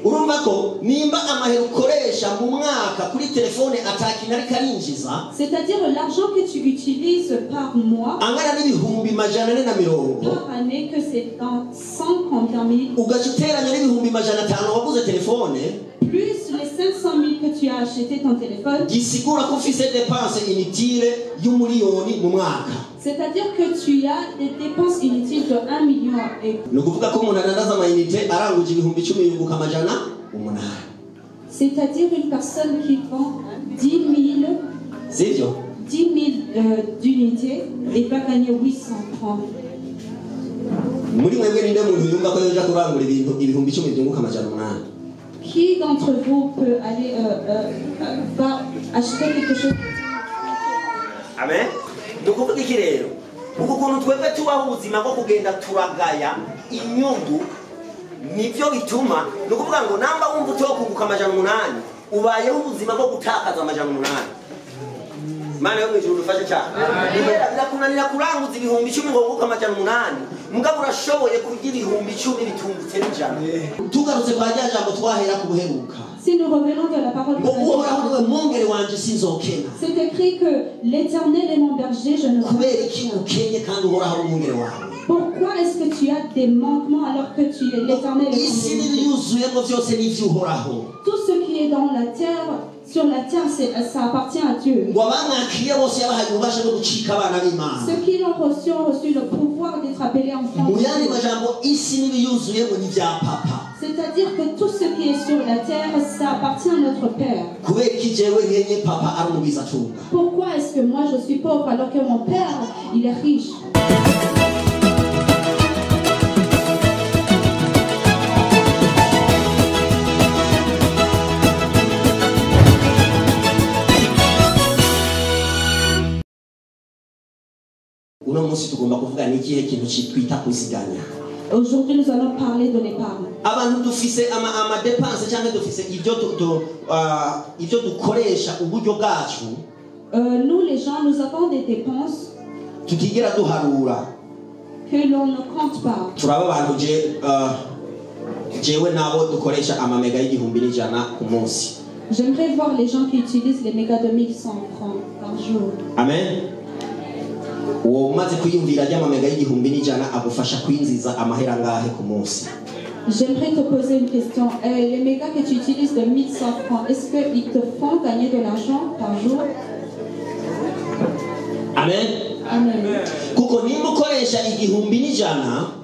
Urumva ko nimba amahera ukoresha mu mwaka kuri telefone atakintu ariko arinjiza, C'est-à-dire l'argent que tu utilises par mois, angana n'ibihumbi 440, par année, que c'est dans 100 combien mille, ugaca uteranya n'ibihumbi 500 waguze telefone, plus les 500 000 que tu as acheté ton téléphone, gisigura ko ufise dépense inutile y'umuriyoni mu mwaka. C'est-à-dire que tu as des dépenses inutiles de 1 million. Et ni ukuvuga ko umuntu adandaza amayinite aranguje 10,000 yunguka 800. C'est-à-dire une personne qui vend 10 000, sivyo? 10 000 d'unités et va gagner 800 francs. Muri mwebwe ninde muntu yumva ko yoja kurangura ibintu 10,000 byunguka 800? Qui d'entre vous peut aller va acheter quelque chose? Amen. Nukuvuga iki rero? Uku kuntu twebwe tubaho ubuzima bwo kugenda turagaya inyungu nivyo bituma, nukuvuga ngo namba wumva utokunguka 800 ubayeho ubuzima bwo gutakaza 800. Mana yo mwijuru dufashe cyane. Kubera birakunanira kuranguza 10,000 ngo wunguke 800, mugabo urashoboye kugira 10,000 bitungutse n'ijana. Tugarutse kwa rya jambo twahera ku buheruka. Si nous revenons de la parole de Dieu, c'est écrit que l'Éternel est mon berger, je ne. Pourquoi est-ce que tu as des manquements alors que tu es l'Éternel est ton berger? Tout ce qui est dans la terre, sur la terre, ça appartient à Dieu. Ceux qui l'ont reçu ont reçu le pouvoir d'être appelés enfants. C'est-à-dire que tout ce qui est sur la terre, ça appartient à notre Père. Pourquoi est-ce que moi je suis pauvre alors que mon Père, il est riche? Aujourd'hui, nous allons parler de l'épargne. Abantu dufise ama dépense cyangwa dufise ibyo dukoresha uburyo bwacu. Nous les gens, nous avons des dépenses tutigera duharura, que l'on ne compte pas. Turaba abantu jewe nabo dukoresha ama mega y'1100 ku munsi. J'aimerais voir les gens qui utilisent les mégas de 1100 francs par jour. Amen. Uwo umaze kwiyumvira ry'amamega y'1100 agufasha kwinjiza amahera ngahe ku munsi? J'aimerais te poser une question. Les mégas que tu utilises de 1100 francs, est-ce qu'ils te font gagner de l'argent par jour? Amen. Amen. Kuko nimba ukoresha 1100,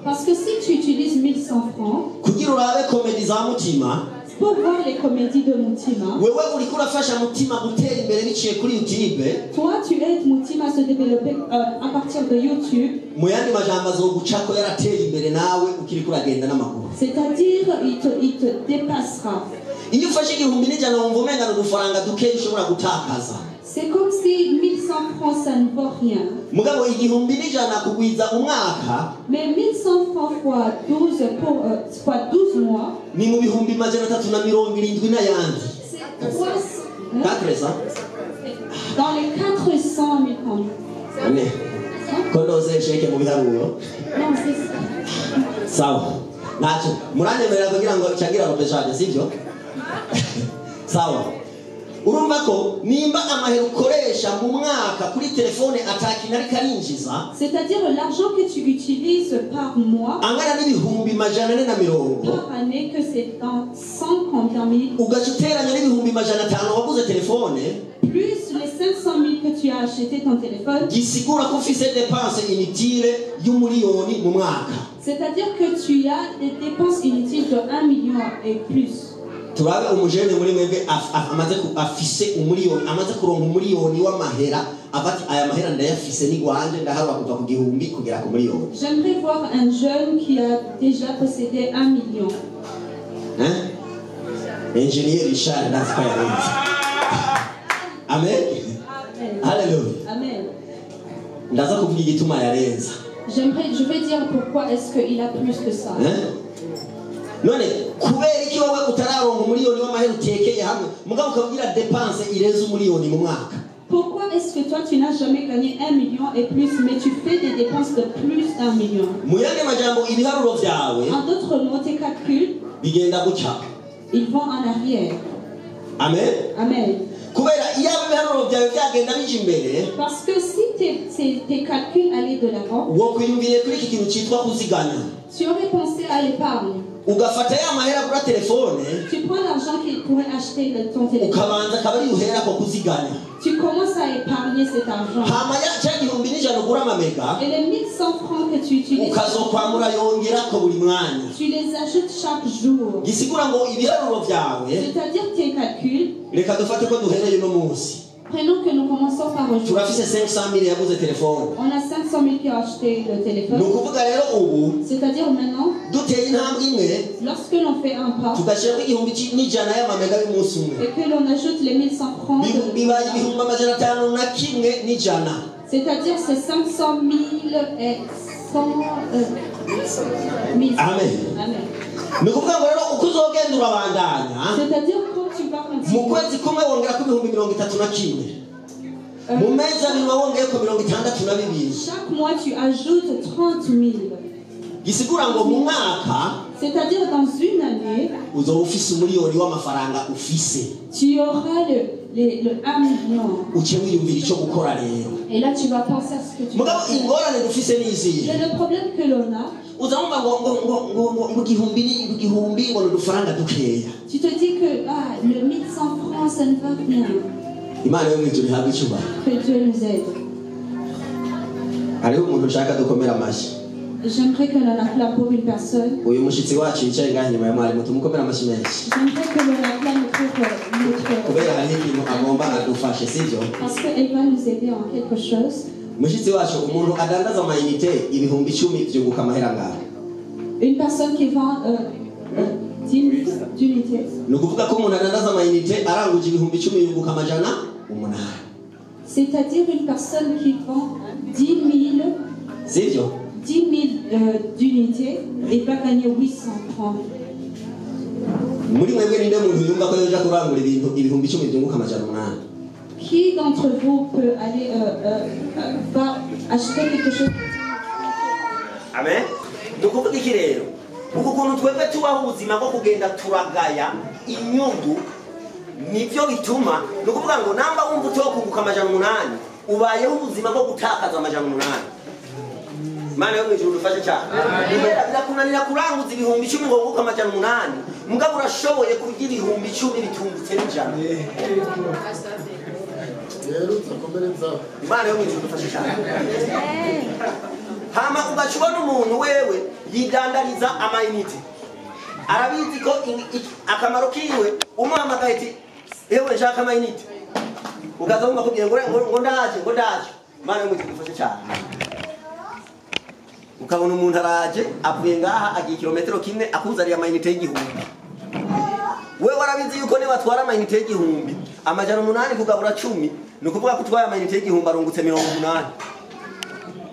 parce que si tu utilises 1100 francs kugira urabe komedi za Mutima, pour voir les comédies de Mutima, wewe uriko urafasha Mutima gutera imbere biciye kuri YouTube, toi tu aides Mutima à se développer à partir de YouTube. Mu yandi majambo azogucako yarateye imbere nawe ukiriko uragenda n'amaguru. C'est-à-dire il te dépassera. Iyo ufashe 1100 wumva umenga ni udufaranga dukeya ushobora gutakaza. C'est comme si 1100 francs ça ne vaut rien. Mugabo 1100 kugwiza umwaka, mais 1100 francs fois 12 pour fois 12 mois, ni mu 370 n'ayandi. C'est 300. 400. Dans les 400 000 francs. Amen. Konoze sheke mu biharuro. Non, c'est ça. Sawa. Nacho muranyemerera kugira ngo cyagira ropeshage, sivyo? Sawa. Urumva ko nimba amahera ukoresha mu mwaka kuri telefone atakintu ariko arinjiza, c'est-à-dire l'argent que tu utilises par mois, angana n'ibihumbi 440, par année, que c'est dans 100 combien mille, ugaca uteranya n'ibihumbi 500 waguze telefone, plus les 500 000 que tu as acheté ton téléphone, gisigura ko ufise dépense inutile y'umuriyoni mu mwaka. C'est-à-dire que tu as des dépenses inutiles de 1 million et plus. Turabe umujene muri mwebwe amaze afise umuriyoni, amaze kuronka umuriyoni w'amahera, avati aya mahera ndayafise ni gwanje ndaharwa kuva ku gihumbi kugera ku muriyoni. J'aimerais voir un jeune qui a déjà possédé 1 million. Hein? Ingénieur Richard ndazi ko yarenze. Amen. Amen. Hallelujah. Amen. Ndaza kuvuga igituma yarenza. Je vais dire pourquoi est-ce qu'il a plus que ça. Hein? None kubera iki wowe utararonka umuriyoni w'amahera utekeye hamwe mugabo ukavugira dépense irenze umuriyoni mu mwaka? Pourquoi est-ce que toi tu n'as jamais gagné 1 million et plus, mais tu fais des dépenses de plus d'1 million? Mu yandi majambo ibiharuro vyawe, En d'autres mots, tes calculs bigenda gutya. Ils vont en arrière. Amen. Amen. Parce que si tes calculs allaient de l'avant, tu aurais pensé à l'épargne. Tu prends l'argent qu'il pourrait acheter ton téléphone. Tu commences à épargner cet argent. Et les 1100 francs que tu utilises, tu les ajoutes chaque jour. C'est-à-dire tes calculs. Prenons que nous commençons par aujourd'hui. On a 500 000 qui ont acheté le téléphone. C'est-à-dire maintenant, lorsque l'on fait un pas et que l'on ajoute les 1100 francs, c'est-à-dire c'est 500 000 et 100 000. Amen. Amen. C'est-à-dire quand tu vas continuer, chaque mois tu ajoutes 30 000. C'est-à-dire dans une année, tu auras le 1 million. Et là tu vas penser à ce que tu vas faire. Mais le problème que l'on a, tu te dis que le 1100 francs, ça ne va rien. Que Dieu nous aide. J'aimerais que l'on acclame pour une personne. J'aimerais que l'on acclame pour notre... Parce qu'elle va nous aider en quelque chose. Une personne qui vend 10 d'unités. C'est-à-dire une personne qui vend 10 000 d'unités et va gagner 800 francs. Qui d'entre vous peut aller va acheter quelque chose? Amen. Nukuvuga iki rero? Uku kuntu twebwe tubaho ubuzima bwo kugenda turagaya inyungu nivyo bituma nukuvuga ngo namba wumva utokunguka 800 ubayeho ubuzima bwo gutakaza 800. Mana yo mwijuru dufashe cyane. Kubera birakunanira kuranguza 10,000 ngo wunguke 800 mugabo urashoboye kugira 10,000 bitungutse n'ijana. Imana yo mwijuru dufashe cyane. Hama ugacubona umuntu wewe yidandariza amayinite. Arabizi ko akamaro kiwe umuhamagaye ati ewe nshaka amayinite. Ukaza wumva kubwira ngo ndaje ngo ndaje. Imana yo mwijuru dufashe cyane. Ukabona umuntu araje avuye ngaha agiye kilometero kimwe akuzariye amayinite y'igihumbi. Wewe warabizi yuko ne watwara amayinite y'igihumbi 800 kugabura 10 ni ukuvuga ko utwaye amayinite y'igihumbi arungutse 80.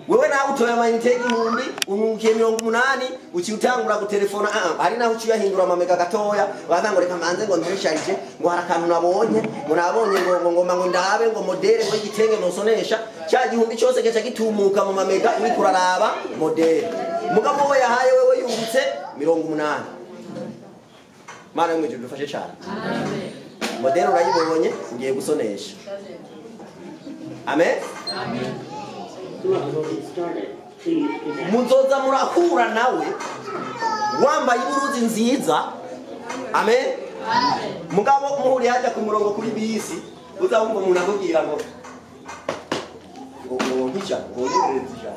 Wewe nawe utoye amayinite y'igihumbi ungukiye 80 uci utangura gutelefona hari naho uci yahindura amamega gatoya baza ngo reka manze ngo ntirisharije ngo hari akantu nabonye ngo nabonye ngo ngoma ngo ndabe ngo modere ngo igitenge nosonesha cya gihumbi cyose gaca gitumuka mu mamega uri kuraraba modere mugabo we yahaye wewe yungutse 80. Mana mwijuru dufashe cyane. Amen. Modere urayibonye ngiye gusonesha. Amen. Amen. Muzoza murahura nawe wambaye iburuzi nziza. Amen. Mugabo muhuri hajya ku murongo kuri bisi uzabumva umuntu akubwira ngo ngo nkica ngo ngereze.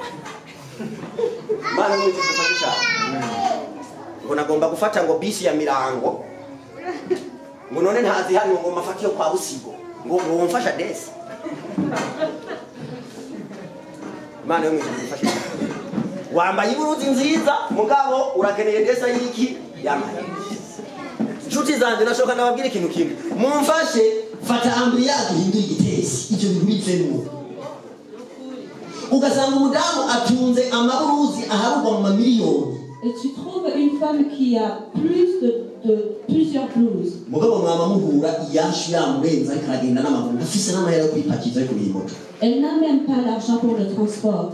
Mana mwijuru dufashe cyane. Ngo nagomba gufata ngo bisi ya Mirango ngo none ntazi hano ngo mafatiyo kwa Busigo ngo ngo mfasha desi. Imana yo mwijuru dufashe. Wambaye iburuzi nziza mugabo urakeneye desa yiki yamaye. Nshuti zanje nashoka ndababwira ikintu kimwe. Mumfashe fata ambriyage hindura igitesi icyo bintu bivemo. Ugasanga umudamu atunze amaburuzi aharugwa mu mamiliyoni. Et tu trouves une femme qui a plus de plusieurs blouses. Elle n'a même pas l'argent pour le transport.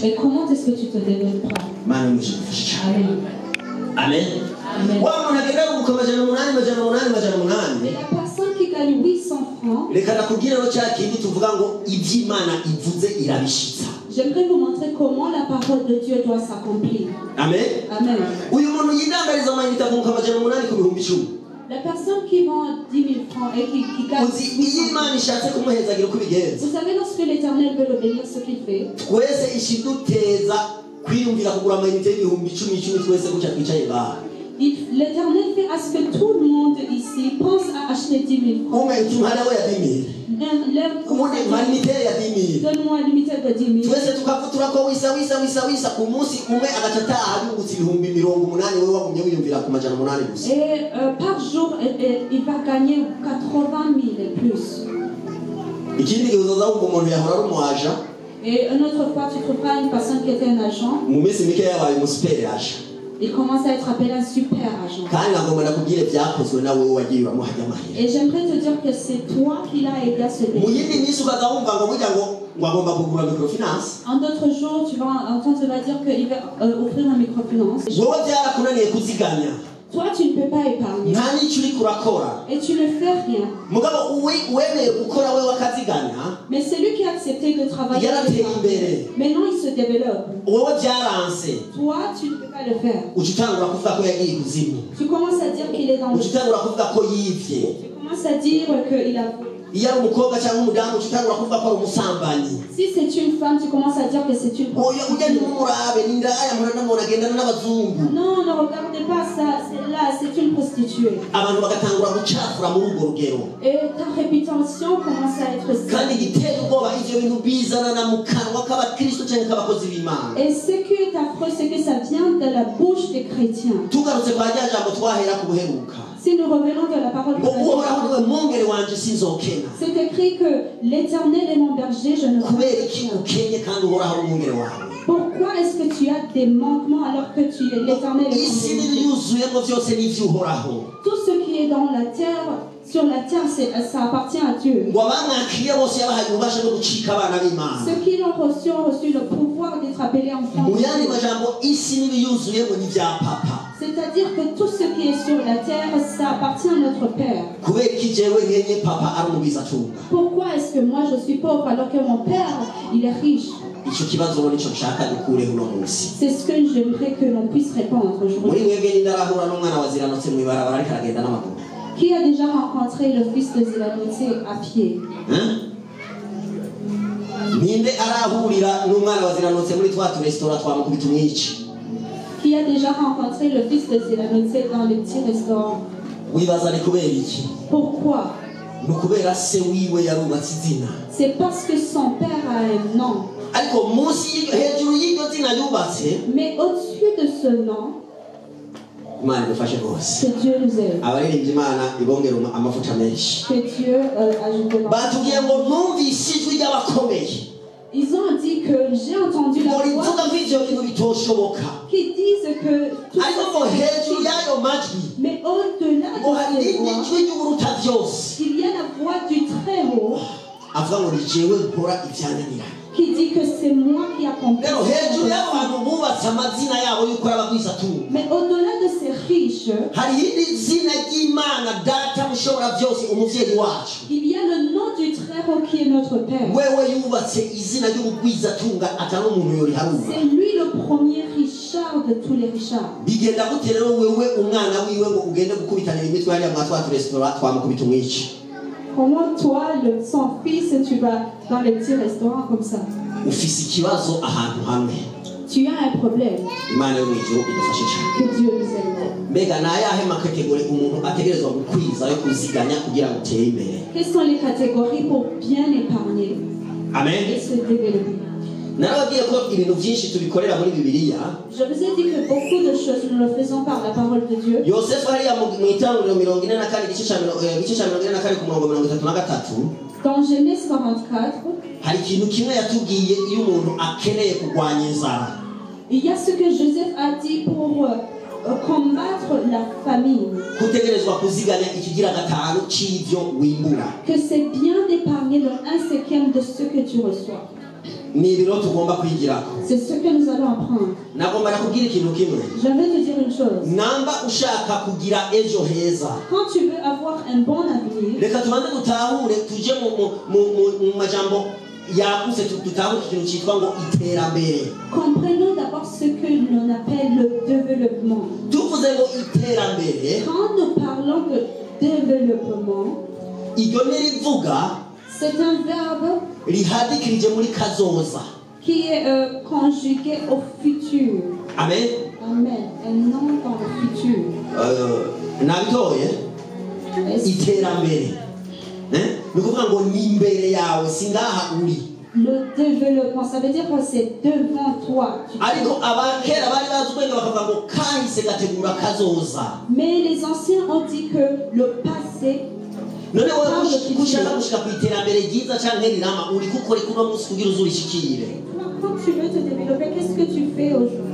Et comment est-ce que tu te développeras? Amen. Amen. Amen. Amen. Wa muntu agenda yunguka 800 800 800. Et la personne qui gagne 800 francs, Reka ndakubwire rero cya kindi tuvuga ngo iby'Imana ivuze irabishitsa. j'aimerais vous montrer comment la parole de Dieu doit s'accomplir. Amen. Amen. Uyu muntu yidangariza amayinite akunguka 800 ku 10,000. La personne qui vend 10 000 francs et qui gagne Uzi iyo 800 Imana ishatse kumuhezagira uko ibigenza. Vous savez, lorsque l'Éternel veut le bénir, ce qu'il fait, Twese ishiduteza kwiyumvira kugura amayinite y'ibihumbi 10 10 twese gutya twicaye ngaha. l'Éternel fait à ce que tout le monde ici pense à acheter 10 000 francs. Umwe utumhara we ya 10,000. Ubundi mayinite ya 10,000. Donne-moi une unité de 10 000. Twese tukavutura ko wisa wisa wisa wisa ku munsi umwe agaca ataha yungutse 80,000 wewe wagumye wiyumvira ku 800 gusa. Et par jour, il va gagner 80 000 et plus. Ikindi gihe uzoza wumva umuntu yahora ari umuaja. Et une autre fois, tu trouveras une personne qui était un agent. Mu minsi mike yabaye umusuperi aje. Il commence à être appelé un super agent. Kandi nagomba ndakubwire byakozwe nawe wagiye uramuhajya amahera. Et j'aimerais te dire que c'est toi qui l'as aidé à se Mu développer. yindi minsi ukaza wumva ngo burya ngo ngo agomba kugura microfinance. En d'autres jours, tu vas entendre, tu vas dire qu'il va offrir un microfinance. Wowe byarakunaniye kuziganya. Toi, tu ne peux pas épargner. Nta n'icyo uriko urakora. Et tu ne fais rien. Mugabo wemeye gukora we wakaziganya. Mais c'est lui qui a accepté de travailler. Yarateye imbere. Maintenant, il se développe. Wowe byaranse. Toi, tu ne peux pas le faire. Uca utangura kuvuga ko yagiye ikuzimu. Tu commences à dire qu'il est dans le. Uca utangura kuvuga ko yivye. Tu commences à dire qu'il a volé. Iyo ari umukobwa cyangwa umudamu uca utangura kuvuga ko ari umusambanyi. Si c'est une femme, tu commences à dire que c'est une Oya ujya ntimumurabe ni indaya muranamubona agendana n'abazungu. Non, ne regardez pas ça, c'est là, c'est une prostituée. Abantu bagatangura gucafura muri urwo rugero. Et ta réputation commence à être Kandi sale. igiteye ubwoba ivyo bintu bizanana mu kanwa k'abakristo cyangwa k'abakozi b'Imana. Et ce qui est affreux, c'est que ça vient de la bouche des chrétiens. Tugarutse kwa rya jambo twahera ku buheruka. Si nous revenons de la parole de Ngo Uhoraho Dieu, niwe mwungere wanje sinzokena. c'est écrit que l'Éternel est mon berger, je ne Kubera iki ukenye kandi Uhoraho ari umwungere wawe? Pourquoi est-ce que tu as des manquements alors que tu es l'Éternel est ton Isi berger? n'ibiyuzuyemo byose n'ivy'Uhoraho. Tout ce qui est dans la terre, sur la terre, ça appartient à Dieu. Ngo abamwakiriye bose yabahaye ububasha bwo gucika abana b'Imana. Ceux qui l'ont reçu ont reçu le pouvoir d'être appelés enfants. Mu yandi majambo isi n'ibiyuzuyemo ni ibya papa. C'est-à-dire que tout ce qui est sur la terre, ça appartient à notre Père. Kubera iki jewe nkenye papa ari umugwizatunga? Pourquoi est-ce que moi je suis pauvre alors que mon Père, il est riche? Ico kibazo rero nico nshaka dukureho uno munsi. C'est ce que j'aimerais que l'on puisse répondre Muri aujourd'hui. mwebwe nindarahura n'umwana wa Ziranotse mw'ibarabara ariko aragenda n'amaguru. Qui a déjà rencontré le fils de Ziranotse à pied? Ninde arahurira n'umwana wa Ziranotse muri twa turesitora twamukubita umwici? Qui a déjà rencontré le fils de Ziranotse dans les petits restaurants? Wibaza ni kubera iki? Pourquoi? Ni ukubera se wiwe yarubatse izina. C'est parce que son père a un nom. Ariko munsi hejuru y'iryo zina yubatse, Mais au-dessus de ce nom, Imana idufashe rwose. que Dieu nous aide. Abaririmbyi Imana ibongere amavuta menshi. Que Dieu ajoute dans. Batubwiye ngo numvise ijwi ry'abakomeye. Ils ont dit que j'ai entendu la Ngo voix rivuga ko ivyo bintu bitoshoboka. qui disent que tout Ariko ngo hejuru y'ayo majwi, Mais au-delà ngo hari de ces irindi voix, jwi ry'uburuta byose. il y a la voix du Très-Haut Avuga ngo ni jewe nkora ivyananiranye. qui dit que c'est moi qui accomplis. Rero hejuru y'abo bantu bubatse amazina yabo y'uko ari abagwizatunga, Mais au-delà de ces riches, hari irindi zina ry'Imana Data mushobora byose umuvyeyi wacu. il y a le nom du Très-Haut qui est notre Père. Wewe yubatse izina ry'ubugwizatunga atari umuntu yoriharura. C'est lui le premier Richard de tous les Richards. Bigenda gute rero wewe umwana wiwe ngo ugende gukubitanira imitwe hariya mwa twa turesitora twamukubita umwici? Comment toi, son fils, tu vas dans les petits restaurants comme ça? Ufise ikibazo ahantu hamwe. Tu as un problème. Imana yo mw'ijuru idufashe cyane. Que Dieu nous aide. Mbega ni ayahe makategori umuntu ategerezwa gukwiza yo kuziganya kugira ngo utere imbere? Quelles sont les catégories pour bien épargner Amen. et se développer? Narababwiye ko ibintu byinshi tubikorera muri Bibiliya. Je vous ai dit que beaucoup de choses nous le faisons par la parole de Dieu. Yosefu hariya mu itanguriro 44 igice ca 44 ku murongo 33. Dans Genèse 44, hari ikintu kimwe yatubwiye iyo umuntu akeneye kurwanya inzara. Il y a ce que Joseph a dit pour combattre la famine. Kutegerezwa kuziganya ikigira gatanu c'ivyo wimbura. Que c'est bien d'épargner le 1/5 de ce que tu reçois. Ni ibiro tugomba kwigirako. C'est ce que nous allons apprendre. Nagomba nakubwira ikintu kimwe. Je vais te dire une chose. Namba ushaka kugira ejo heza, Quand tu veux avoir un bon avenir, reka tubanze dutahure, tuje mu majambo yagutse, dutahure ikintu cyitwa ngo iterambere. Comprenons d'abord ce que l'on appelle le développement. Tuvuze ngo iterambere, Quand nous parlons de développement, iryo nirivuga c'est un verbe rihadikirije muri kazoza. Qui est conjugué au futur. Amen. Amen. Un nom dans le futur. Nabitoye. Iterambere. Eh? Ni ukuvuga ngo ni imbere yawe, si ngaha uri. Le développement, ça veut dire que c'est devant toi. Ariko abakera bari bazi ubwenge bakavuga ngo kahise gategura kazoza. Mais les anciens ont dit que le passé None wowe ushaka gushika ku iterambere ryiza canke rirama, uri gukora iki uno munsi kugira uzurishikire? Quand tu veux te développer, qu'est-ce que tu fais aujourd'hui?